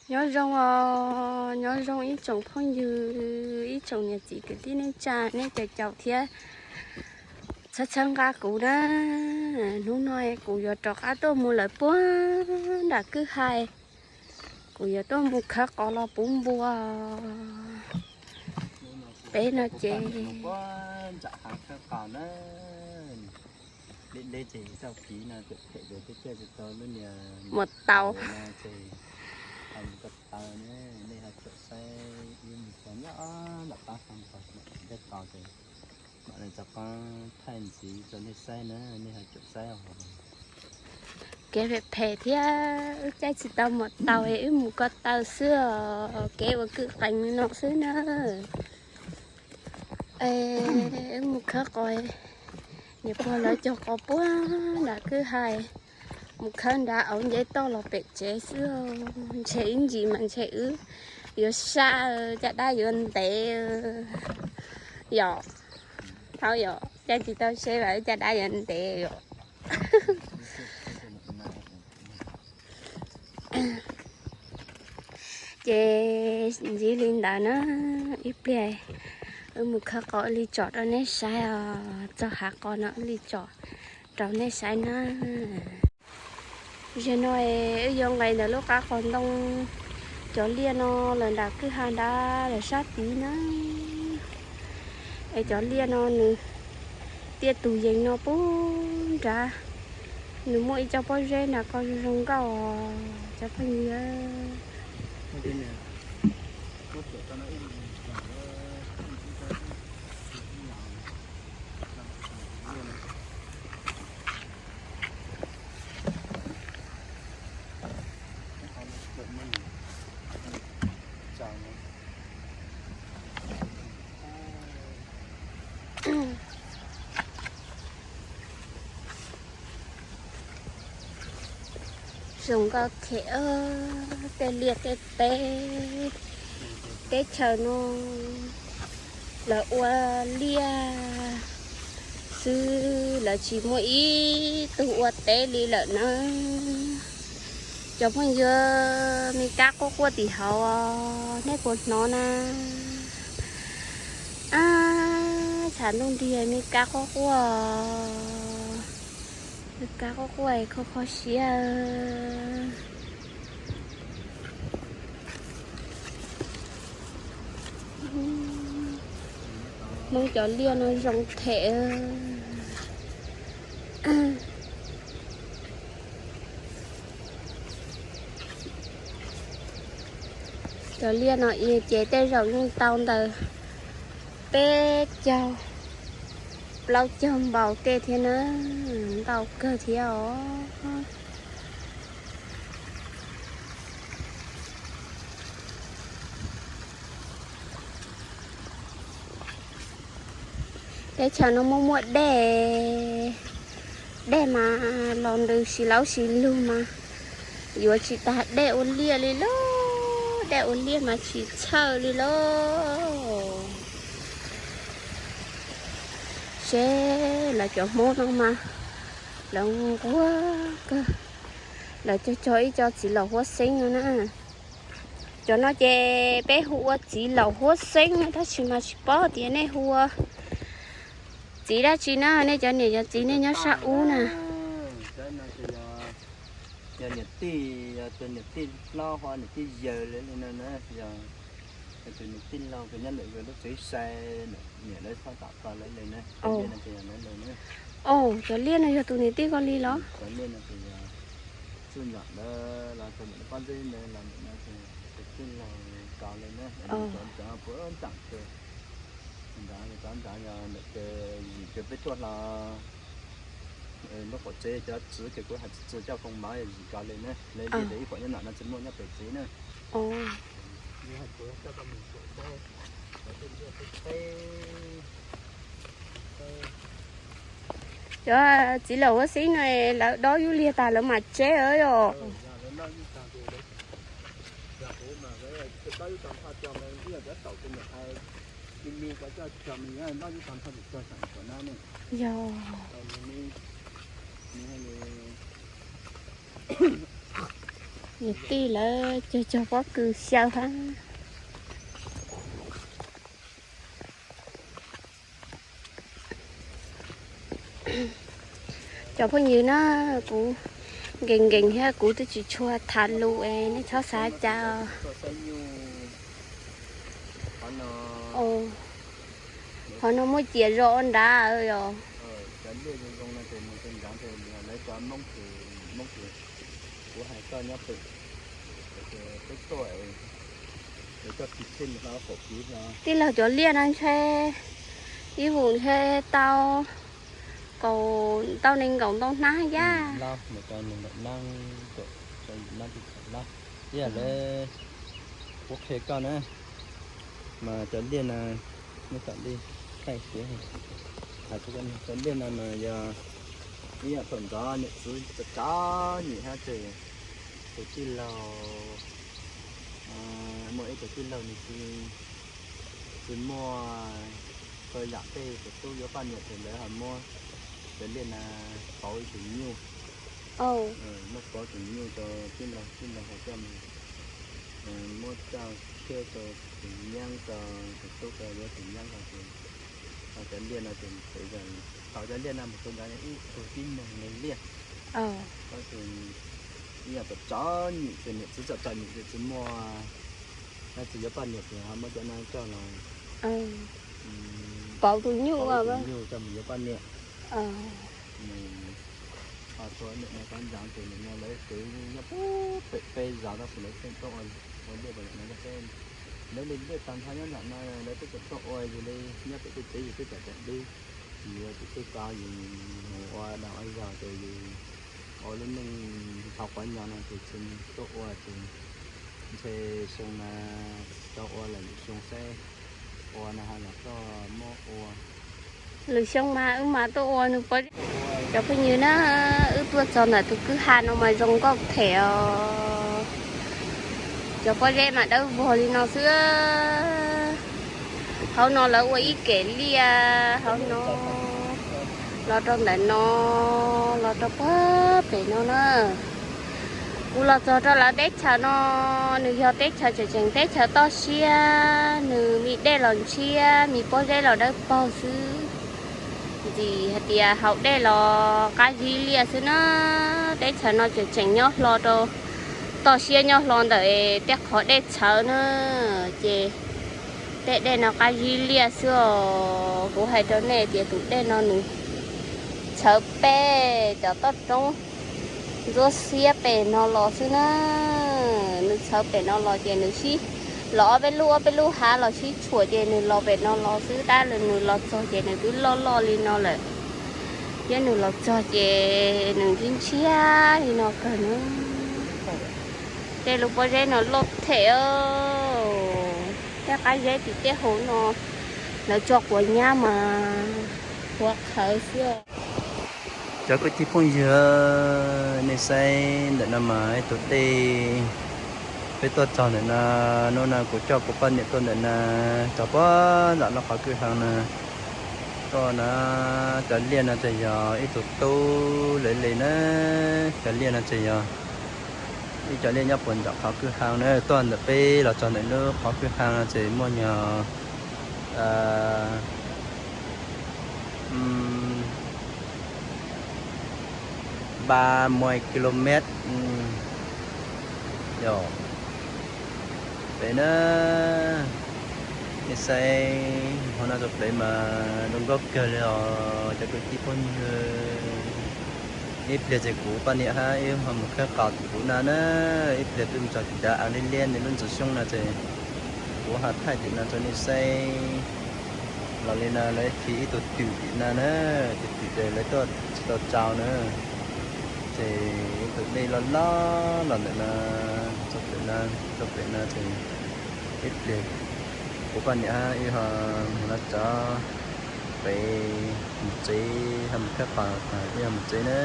Nyob zoo os, nyob zoo ib tsoom phooj ywg, ib tsoom niam txiv kwv tij neej tsa, nej caum caum thiab txhawb txhawb nqa kuv na. Hnub no kuv yuav rov qab tuaj mus lawm puag nram kwj ha, kuv yuav tuaj mus khawb qos los puv npua. Peb no ces mus taus. Nej ho caum saib, mus txog nyob nram qab tog, ntej tod ces mam li rov qab thaij ntxiv rau nej saib na, nej ho caum saib os. Kev phem phem thiab, wb caij tsis tau mus taus, wb mus ko taw xwb os, kev ua kwj qees li no xwb na. Wb mus khawb qos, niam pog lawv cog qos puag nram kwj ha, mus khawb nrad auv nce toj los pem tsev xwb, ntshe ib ntsis mas ntshe wb yuav sab, caj dab yuav ntev. Yom, thaum yog caij tsis tau seb mas wb caj dab yuav ntev yom. Ces ntxiv li ntawd na, ib pliag wb mus khawb qos wb li tsom rau nej saib os, txog hav qos no wb li tsom rau nej saib na. Zaum no wb yuav nqes ntawm lub qab qos ntoo cov liaj no lawm nram kwj ha nrad lawm sab tid na. Es cov liaj no nws tiaj tus yees no puag nrad, nws muaj ib co pob zeb nrad ko zoo zoo nkauj os cov phooj ywg. Zoo nkauj thiab, tej liaj tej teb, teb chaws no lawv ua liaj xwb, lawv tsis muaj ib tug ua teb li lawm na. Cov phooj ywg, me kab quaj quaj tim hauv, nej puas hnov na? Ab, tshav ntuj nrig me kab quaj quaj, me kab quaj quaj kho kho siab. Hmoob cov liaj no zoo thiab. Cov liaj no ces tej zaum yeej tau ntawm peb caug plaub caug npaus tej thiab na, ntau kawg thiab os. Teb chaws no muaj muaj dej, dej mas los ntws si laub si lug mas yuav tsis tas dej ua liaj li lauj, dej ua liaj mas tsis txhawj li lauj. Seb lawv cov Hmoob no mas lawv nquag kawg, lawv cog cog ib co txiv laum huab xeeb no na. Cov no ces peb hu ua txiv laum huab xeeb no tab sis mas tsis paub tias nej hu ua txiv dab tsi na, nej cov niam cov txiv nej nyob sab ub na. Yog niam tij, yog tus niam tij hlob ho niam tij yawg li no na, yog tus niam tij laug tus nyob ntawm yus lub tsev sai, niam lawv txhob tam txog lawv li na. Cov liaj no ces yog lawv li na. Cov liaj no yog tus niam tij koj li los? Cov liaj no ces yog txij nkawm ntawd los txog ntawm lub pob zeb ntawd los ntawm no ces tus tij laug koj li na. Cov puav nram ces nrad, cov nrad yog ntawm ces yim ces peb tuaj hlo lub qaum tsev cov txwv ces kuv hais txwv coj koo mov yog yim koj li na. Lawv li ib puam nyob nram no tsis muaj nyob pem tsev na. Cov txiv laum huab xeeb no lawv dob yub liag tas lawv mam tseb os yom. Yog. Niam tij lawv cog cog pob kws xyaw hab. Cov phooj ywg na, kuv nkees nkees thiab kuv twb tsis tshua tham lus es nej txhob xav cas. Qhov no muaj ciam zos nrad os. Tij laug, cov liaj no ntshe ib vus ntshe tau kaum, tau nees nkaum ntau hnab yaj. Ib yam li kuv qhia koj na, mas cov liaj no, nej tom ntej thaij kuv, hais rau koj, cov liaj no mas yog ib yam thaum ntxov niam txiv tsav tsav nyem hab ces tus tij laug, muaj ib tug tij laug nws tsis, tsis muaj txhua yam tej, tus tub yuav poj niam ces lawv ho muab cov liaj no pauv ib tug nyuj, muab pauv tus nyuj rau tij laug, tij laug ho coj mus, muab coj thiab rau tus nyaab, rau tus tub, rau yuav tus nyaab rau ces, cov liaj no ces thaum cov liaj no mus rau ntawd ib tug tib neeg li liaj. Tab sis ib yam tsav tsav nyem ces niam txiv tsav tsav nyem ces tsis muaj, tsis yuav poj niam ces ho muab cov no coj los pauv tus nyuj, pauv tus nyuj coj mus yuav poj niam. Ho txhua niam no qab ntawd ces nim no lawv kwv nyob pem peb zos tab sis lawv tseem tuaj ua, ua liaj, lawv li liaj tag nrho nyob nram no, lawv twb tseem tuaj ua yus li nyob pem tej tsev yus twb tseem tseem dub, yus tus twb ko yus mus ua dag ua zog ces yus ua lub neej tau quav nyo no ces tsis tuaj ua ces ntshe xyoo no tsis tau ua lawm, lwm xyoo saib ua no ho los tuaj muab ua. Lwm xyoo mas wb mas tuaj ua nws pob zeb. Cov phooj ywg na, wb tuaj txog ntawm tus kwj ha no mas zoo nkauj them os. Cov pob zeb mas dawb vog li no xwb. Hauv no lawv ua ib kem liaj hauv no, los rau ntawm no, los rau puag pem no na. Kuv los txog rau lawv teb chaws no, nws yog teb chaws tseem tseem teb chaws toj siab, nws me dej los ntshiab, me pob zeb los dawb paug xwb. Ntxim hais tias haus dej los qab zib liaj xwb na. Teb chaws no tseem tseem nyob hlo rau toj siab, nyob hlo ntawm tej qhov dej txhawv na, ces tej dej no qab zib liaj xwb os. Kuv hais rau nej tias tus dej no nws txhawv pem cov toj roob ntsuab xiab pem no los xwb na. Nws txhawv pem no los ces nws sib, los ob peb lub ob peb lub hav los sib tshuam ces nws los pem no los xwb, tab sis nws los txog ces nws twb loj loj li no lawm, thiab nws los txog ces nws ntshiab ntshiab li no kawg na. Tej lub pob zeb no loj them os. Tej qab zeb tim tej hauv no lawv tso quav nyab mas quav qhawv xwb. Cov kwv tij phooj ywg, nej saib ntawm no mas ib tug dej, peb tuaj txog ntawm no, hnub no kuv coj kuv poj niam tuaj ntawm no, txog puag nram no qhov kwj ha no tuaj na. Cov liaj no ces yog ib tug tub lawv li na. Cov liaj no ces yog ib cov liaj nyob puag nram qhov kwj ha na. Tuaj ntawm peb los txog ntawm lub qhov kwj ha no ces muaj nyog ba mươi ki lô mét. Yog pem na, nej saib hauv no rau pem mas zoo nkauj kawg li os cov kwv tij phooj ywg. Ib pliag ces kuv poj niam hab wb ho mus khawb qos tim kuv na na. Ib pliag peb mus txog tim cov av liab liab ntawm lub ntxoov xyoob no ces kuv ho thaij tim no rau nej saib. Los li no lawv khi ib tug twm tim no na, tus twm ces lawv tuaj tsis tau tsau na. Ces ib tug dej loj loj los ntawm no, txog pem no, txog pem no ces ib pliag kuv poj niam hab wb ho mus no tso pem mus tsev, ho mus khawb qos, wb ho mus tsev na.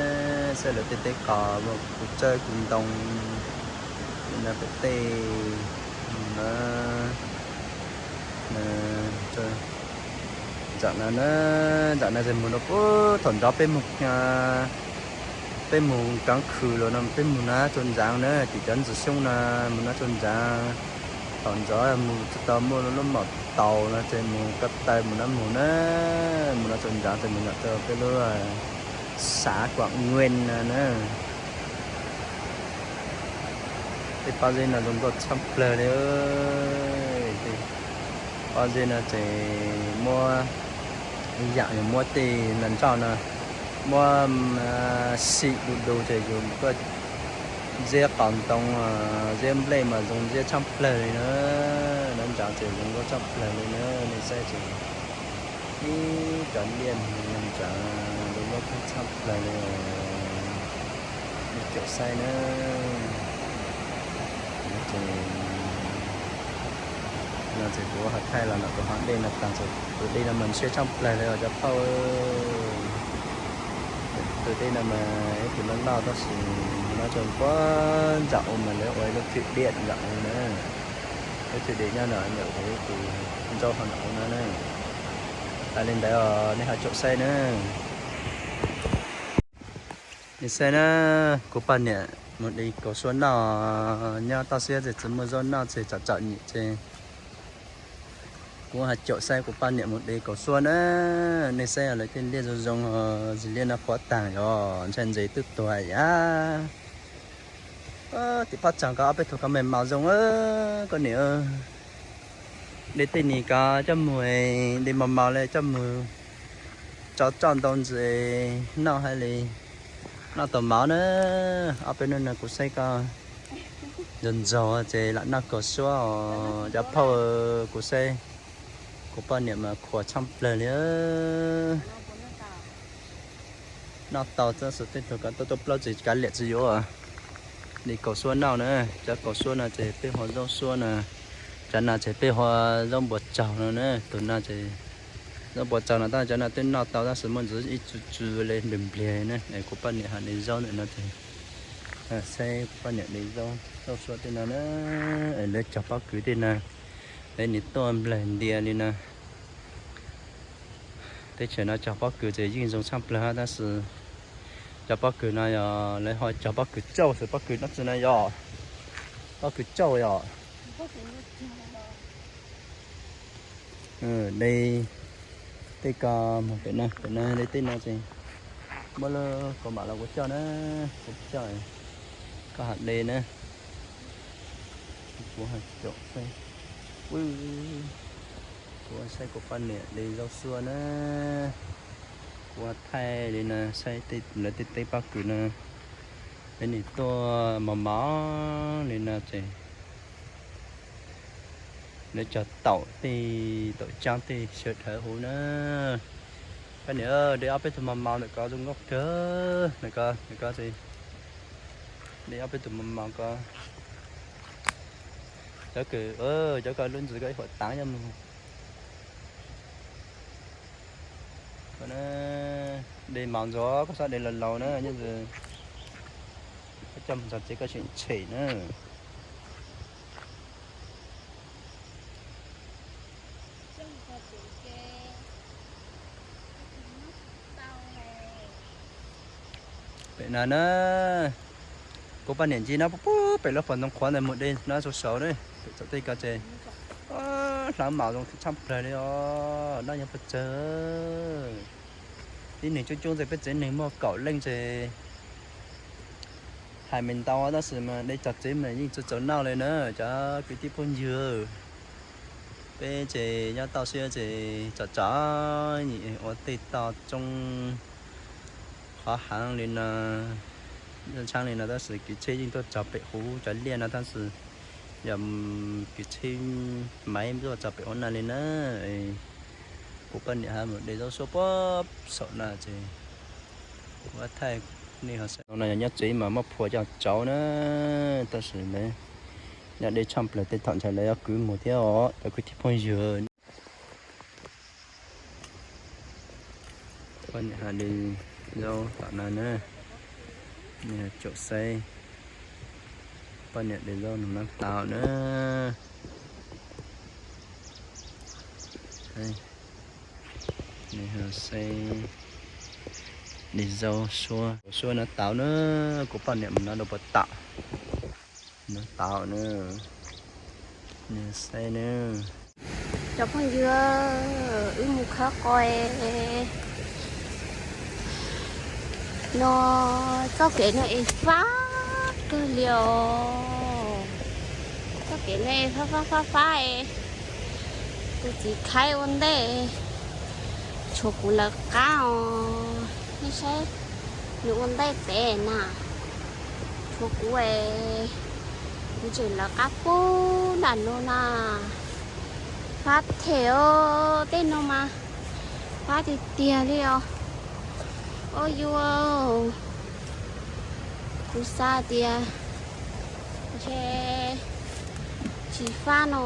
Saib lawv tej teb qos, kuv tsawb kuv ntoo, no pem tej na. Nram no na, nram no ces mus rau puag thaum nrov peb mus Peb mus kaav khw los no peb mus nab tsua ntsav na, tim cov ntxwv xyoob no mus nab tsua ntsav. Tom ntxov mus tsis tau muaj lub maum taus no ces mus ko taw mus nab mus na, mus nab tsua ntsav ces mus nyom rau peb lub xav Kuam Nguej no na. Tej pob zeb no zoo nkauj tshaj plawg li. Pob zeb no ces muab, yam yog muab tej nas nroj no, muab sim du du ces yus koj ziab qos ntoo, ziab nplej mas zoo ziab tshaj plawg li na. Nas nroj ces zoo nkauj tshaj plawg li na, nej saib ces ib cov liaj nas nroj zoo nkauj tshaj plawg li. Nej caum saib na. No ces kuv ho thaij los ntawm tus hov dej no tag, tus dej no mas ntshiab tshaj plawg li os cov phauj. Tus dej no mas ib tug loj loj tab sis no tso puag nram u mas lawv ua ib lub thwm diam nram u na. Lub thwm diam nyob no ntawm huv tus ntsauj hov nram u no na. Hais li ntawd os nej ho caum saib na. Nej saib na, kuv poj niam mus de kaus suab noj, nyob toj siab ces tsis muaj zaub noj ces tsam tsam nyem ces kuv ho caum saib kuv poj niam mus de kaus suab na. Nej saib lawv tej liaj zoo zoo, zis liaj no qhuav tag yog ntshai ntses twb tuag yam. Tim phab tsag ko ob peb tug ko me maus zoo koj niam. De tej nis ko coj mus, de maus maus li coj mus tso tsoj ntau ntsis noj hais li noj tau mov na. Ob peb hnub no kuv saib koj ntxog ntxog ces lam noj kaus suab os cov phauj. Kuv saib kuv poj niam mas khuas tshaj plawg li. Noj tau tab sis tej tug ko tuaj tuaj plaub tsis kav liam tsis yuav. De kaus suab noj na, cov kaus suab no ces peb hu zaub suab na, cov no ces peb hu zaub npua tsaug no na, tus no ces zaub npua tsaug no tab cov no twb noj tau tab sis muaj ntsis ib tsw tsw li npliag npliag na. Es kuv poj niam ho de zaub ntawm no ces saib kuv poj niam de zaub, zaub suab tej no na, es lawv cog pob kws tej no, lawv nim tuaj nplaig ntias li no. Teb chaws no cog pob kws ces yeej zoo tshaj plawg tab sis cov pob kws no yog lawv ho cog pob kws cauj xwb, pob kws no tsis na yog pob kws cauj yog. De tej ko mus pem no, pem no de tej no ces muab lub kaus mom los kuv coj na, kuv coj, koj ho de na. Kuv ho caum saib, kuv saib kuv poj niam de zaub suab na. Kuv ho thaij li no saib lawv tej teb pob kws no, lawv nim tuaj mos mos li no ces lawv cog taum tej, taum caab tej sawv dhawv huv na. Poj niam de ob peb tug mos mos ntawm ko zoo nkauj kawg, ntawm ko, ntawm ko ces de ob peb tug mos mos ko. Cov kws, cov ko lub ntsis ko ib huam taav nyob mus. De mos ntxuav koj xav de laus laus na, nyob ntsis koj coj mus txog tsev koj tseem tshem na. Pem no na, kuv poj niam ncig no pub pem lub pas ntoo qhuav ntawd mus de no saud saud na, pem txawm tej ko ces hlav mam zoo tshaj plawg li os, noj yeej pes tsawg. Tib neeg coob coob ces peb tsev neeg muaj kaum leej ces hais me ntau tab sis mas de txog tsev mas yeej tsis txaus noj li na cov kwv tij phooj ywg. Peb ces nyob toj siab ces tsam tsam nyem ua tej toj roob qhov heev li no, tshaab li no tab sis kev tsheb yeej tuaj txog pem huv cov liaj no tab sis yog kev tsheb maiv tuaj txog pem huv no li na. Kuv poj niam ho mus de zaub suab puag saum no ces kuv thaij nej ho saib no, yog nyob tsev mas muab phua coj tsauv na, tab sis lawv nyob deb tshaj plaws tej thaum ntshai lawv yuav kwv mus thiab os cov kwv tij phooj ywg. Poj niam ho de zaub tom no na, nej caum saib poj niam de zaub nug nab tau na. Nej ho saib Li zaub suab, suab no tau na, kuv poj niam mus no rau puas tau. No tau na, nws xav na. Cov phooj ywg, wb mus khawb qos no, txoj kev no es fab kawg li os. Txoj kev no es fab fab fab fab es tus txiv khaib ua ntej, tshuav kuv lawv qab os. Nej saib, nws ua ntej pem na, tshuav kuv es kuv tseem lawv qab pub nram no na. Fab them os, tej no mas fab tiag tiag li os. Ua yuav, kuv xav tias ntshe tsis fab no,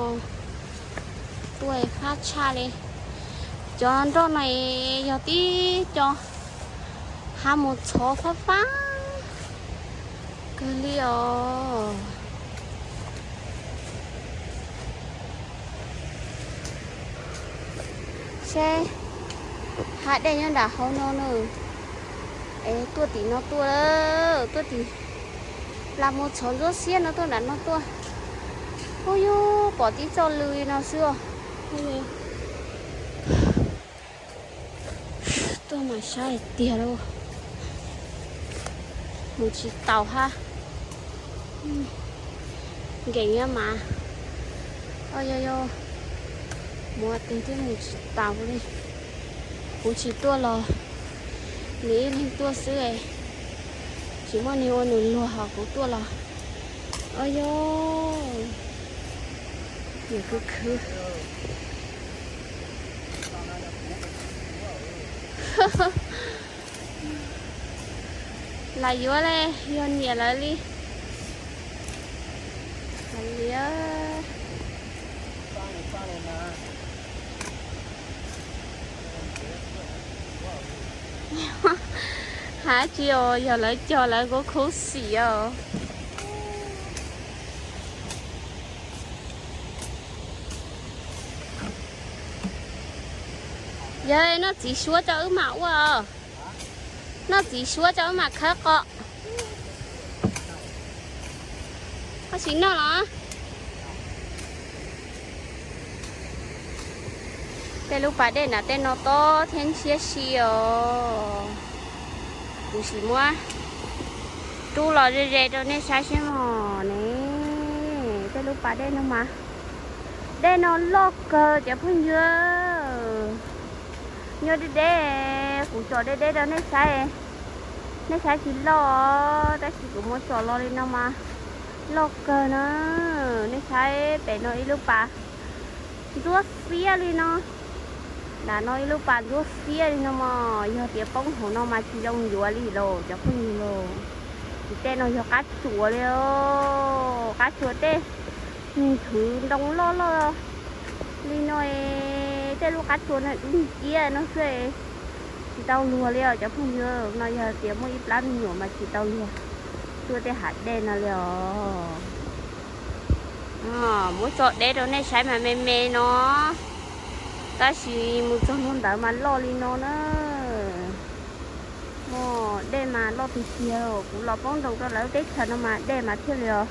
tuaj fab tshaj li. Cov nroj no yog tib co hav mus txhov fab fab kawg li os. Seb, hav dej nyob nram hauv no na. Es tuaj tim no tuaj, tuaj tim plas mus txhov ntsuab xiab no tuaj nram no tuaj. Ub, yus pom tib txoj lw li no xwb os. Tuaj mas saib hais tiag lauj, mus tsis taus hab. Nkees nyob mas, o yog yog, mus twg thiab mus tsis taus li. Kuv tsis tuaj los nws ib leeg tuaj xwb, tsis muaj neeg ua nws luag, ho kuv tuaj los, o yog, nws khwv khwv. Lam yuav li, yog niam lawv li. Hais li, hais tsis os, yog lawv cog lawv kuv khuv xim os. Yog noj txiv suab coj wb mam ua os. Noj txiv suab coj wb mam khawb qos. Koj tsis noj los? Tej lub pas dej nram tej no tob thiab ntshiab si os. Kuv sim muab rub los ze ze rau nej saib seb mog ne. Tej lub pas dej no mas, dej no loj kawg cov phooj ywg. Nyob deb deb, kuv tsom deb deb rau nej saib, nej saib tsis loj, tab sis kuv muab tsom los li no mas loj kawg na. Nej saib pem no ib lub pas ntsuab xiab li no, nram no ib lub pas ntsuab xiab li no mog. Yog tias poob hauv no mas tsis zoo yuav li lauj cov phooj ywg lauj. Ces tej no yog qab tsuas li os, qab tsuas tej nthwv ntoo loj loj li no, tej lub qab tsuas no dub nciab no xwb, tsis tau luag li os cov phooj ywg. No yog tias muaj ib plab me nyuam mas tsis tau luag tuaj tej hav dej no li os. Muab tso deb rau nej saib mas me me no, tab sis mus txog hnub ntawd mas loj li no na. Muaj dej mas loj tiag tiag, kuv los poob ntoos rau lawv teb chaws no mas dej mas thiaj li os,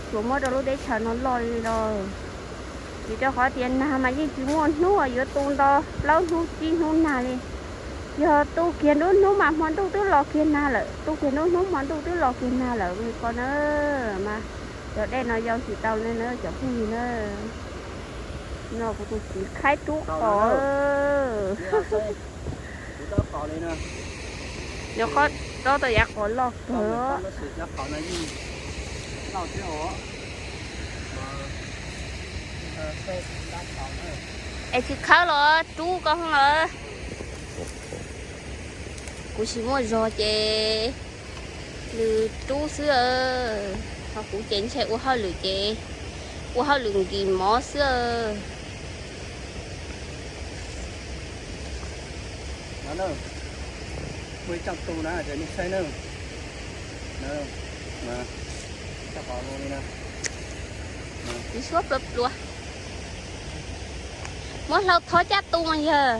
tsuas muab rau lub teb chaws no loj li los. Vim rau qhov tias nag mas yeej tsis muaj hnub uas yuav tu nto plaub hnub tsib hnub nag li. Yog tu kiag nruab hnub mas hmo ntuj twb los kiag nag lawm, tu kiag nruab hnub hmo ntuj twb los kiag nag lawm li ko na. Mas cov dej no yau tsis tau li na cov phooj ywg na. No kuv tus txiv khaib rub qos. Nws qhov rau tau yav qos loj kawg. Es tsis khawb los rub koj lawm. Kuv tsis muaj zog ces nws rub xwb, ho kuv ces ntshe ua hauj lwm ces ua hauj lwm nkim mov xwb. Muaj ib tsob tu na, nej saib na. Txiv suab pluas pluas. Muab hlau thob caj tu mas yawg.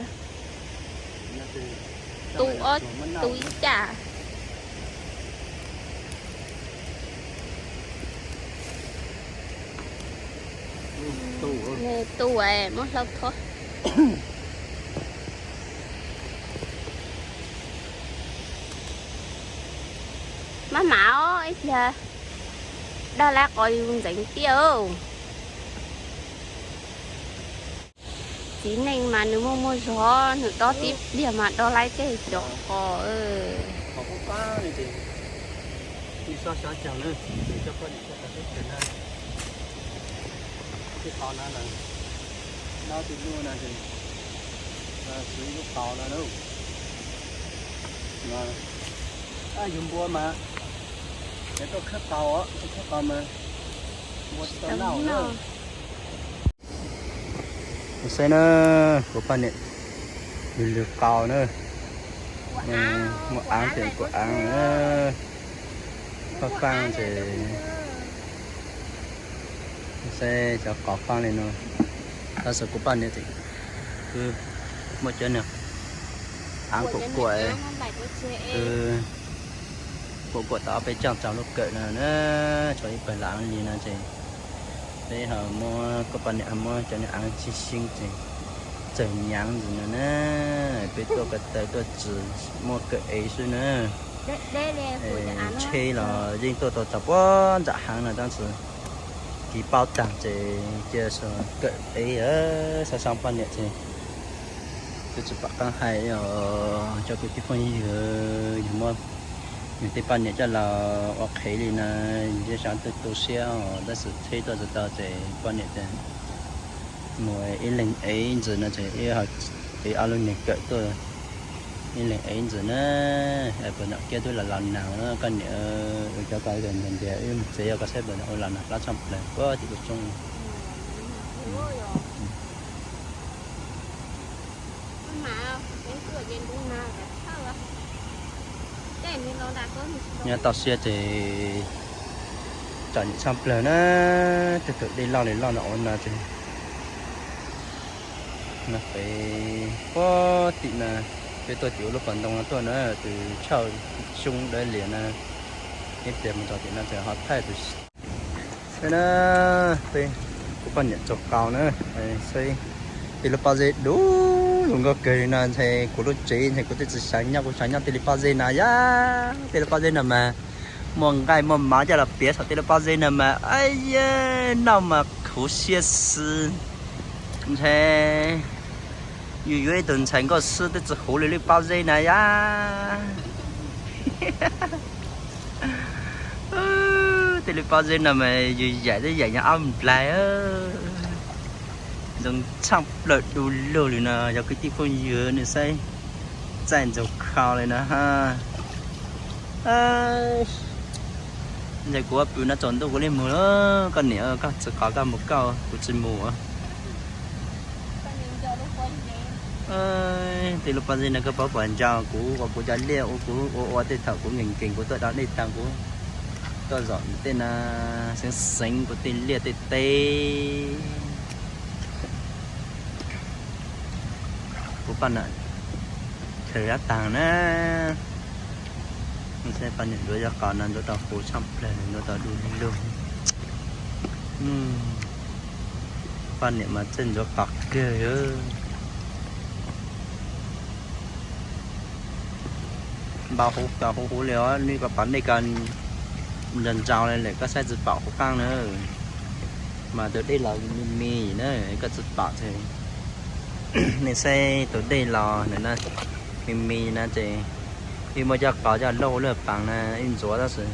Tu ob, tu ib caj. Tu muab hlau thob. Maj mam os, ib pliag daj laib qos yus ntxeev tiaj. Txiv neej mas nws muaj muaj zog, nws dob tib pliag mas dob laib tej cov qos. Yus npua mas, es tuaj khawb qaus, tuaj khawb qaus mas npua tsis tau noj na. Saib na, kuv poj niam lwg lwg qaus na, muaj aav ces kuv aav na, faj faaj ces saib cov qaus faaj li no. Tab sis kuv poj niam ces muaj cov niag aav kuam kuam, kuam kuam tau ob peb caug tsaus lub kawm no na, tshuav ib pawg lam aav li no ces peb ho muab, kuv poj niam ho muab cov niag aav sib sib ces txawg nyaav ntxiv no na. Peb tuaj ko taw tuaj tsis muaj kawm ev xwb na. Tsheb los yeej tuaj tau txog puag nram heev no tab sis kis paub tag ces cia kawm ev. Sab sab poj niam ces twb tsis pom qab hais os cov kwv tij phooj ywg, yog muab yus tej poj niam coj los ua qhev li no, yus yeej sab twb tu siab os, tab sis tsheb tuaj tsis tau ces poj niam tias mus ib leeg ev ntxiv no ces ib, ev ob lub niag kawm tuaj ib leeg ev ntxiv na. Puas nyuam kiag twb los los nag koj niam, cov ko ntiag ntiag wb mus tsev, yog koj saib puas nyuam ua los nag plab tshaj plaws puag tim kuv tsoob. Nyob toj siab ces txom nyem tshaj plaws na, tej tus dej loj li loj no ua no ces no pem puag tim no, peb tuaj tim ua lub pas ntoo no tuaj na, tus tshaj xyoob dawb lias na, ib pliag mus txog tim no ces ho thaij tus na, peb, kuv poj niam tsaug qaus na, saib tej lub pob zeb dub zoo nkauj kawg li no ntshe kuv lub tsev ntshe kuv twb tsis xav nyob, kuv xav nyob tej li pob zeb no yog tej li pob zeb no mas muaj nqaij muaj mov coj los piav saum tej li pob zeb no mas, a, noj mas khuv siab xwb. Ntshe yus yuav ib tug ntxhais nkauj xwb twb tsis huv li lub pob zeb na yog tej li pob zeb no mas yus yaim twb yaim nyob ob nplaig. Ntxoov tshaj plaws du lug li no yog kwv tij phooj ywg nej saib, txaij ntxaug kho li no. Ntshe kuv pw no tsaus ntuj kuv li mus lawm, koj niam koj tsis qhov koj mus koj, kuv tsis mus. Tej lub pob zeb no koj paub puas ntsaug kuv, kuv cov liaj ua kuv ua ua tej thaum kuv nkees nkees kuv tuaj da dej tag kuv tuaj zaum tej no, xeev xeev kuv tej liaj tej teb. Kuv poj niam chaw dab taag na. Saib poj niam ntxuav cov qos no ntxuav tau huv tshaj plawg, ntxuav tau du lug. Poj niam mas txawj ntxuav qos kawg. Npau huv ko huv huv li os, nej ko pom dej ko ntsaus ntsaus li lawm koj saib tsis pom huv qaab na. Mas tus dej los me me na koj tsis pom ces nej saib tus dej los ntawm no me me no ces ib muab cov qos coj lub lub paas na ib ntxuav tab sis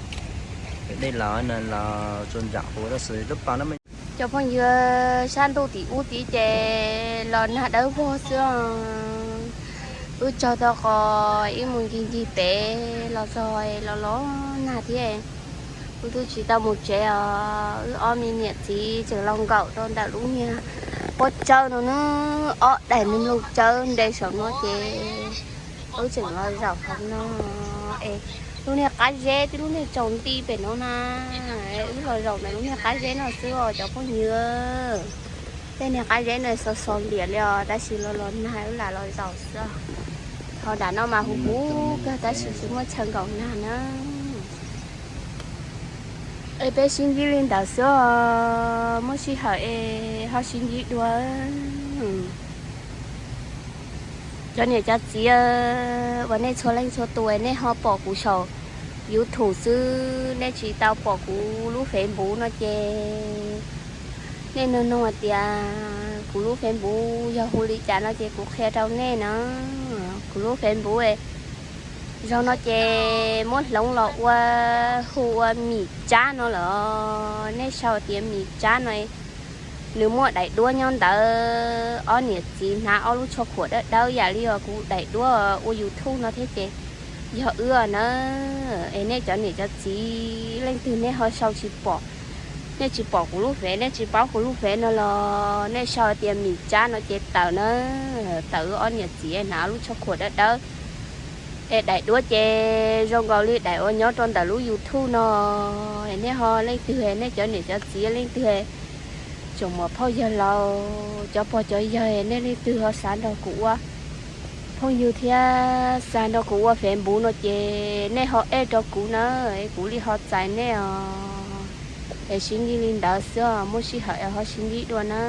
tus dej los no los tsuas ntsaum huv tab sis lub paas no. Cov phooj ywg, sab ntuj tim ub tid ces los nag dawb vog xwb. Wb tsaug tau qos ib mus ncig ncig pem los txog los los nag thiab. Wb twb tsis tau mus tsev os, wb ob me niam txiv tseem los nkaum rau ntawm lub niag pob tsawb no na, ob daim me nplooj tsawb nte saum no ces wb tseem los zaum qhov no es lub niag qab zeb twb lub niag tsaus nti pem no na, wb los zaum ntawm lub niag qab zeb no xwb os cov phooj ywg. Tej niag qab zeb no xo xo liam li os tab sis los los nag wb lam los zaum xwb. Ho nram no mas huv huv kawg tab sis tsis muaj chaw nkaum nag na. Es peb sib ntsib li ntawd xwb os, muaj sij hawm es ho sib ntsib dua. Cov niam cov txiv uas nej txhua leej txhua tus nej ho pom kuv saum YouTube xwb, nej tsis tau pom kuv lub Facebook no ces nej nug nug hais tias kuv lub Facebook yog hu li cas no ces kuv qhia rau nej na. Kuv lub Facebook zoo no ces muab hloov los ua, hu ua Mim Tsab no lawm. Nej sau tias Mim Tsab no, nws muaj daim duab nyob ntawd, ob niam txiv hnav ob lub tshuaj khuam dawb dawb yam li os kuv daim duab ua YouTube no thiab ces yog wb na. Es nej cov niam cov txiv leej twg nej ho sau tsis pom, nej tsis pom kuv lub Fev, nej tsis paub kuv lub Fev no los nej sau tias Mim Tsab no ces tawm na, tawm wb ob niam txiv hnav lub tshuaj khuam dawb dawb. Es daim duab ces zoo nkaus li daim uas nyob rau ntawm lub YouTube no. Es nej ho leej twg, nej cov niam cov txiv leej twg, tsoom muam phauj yawg laus, cov pog cov yawg, nej leej twg ho xav nrog kuv ua phooj ywg thiab xav nrog kuv ua Facebook no ces nej ho add rau kuv na, es kuv li ho txais nej os. Es sib ntsib li ntawd xwb os, muaj sij hawm es ho sib ntsib dua na.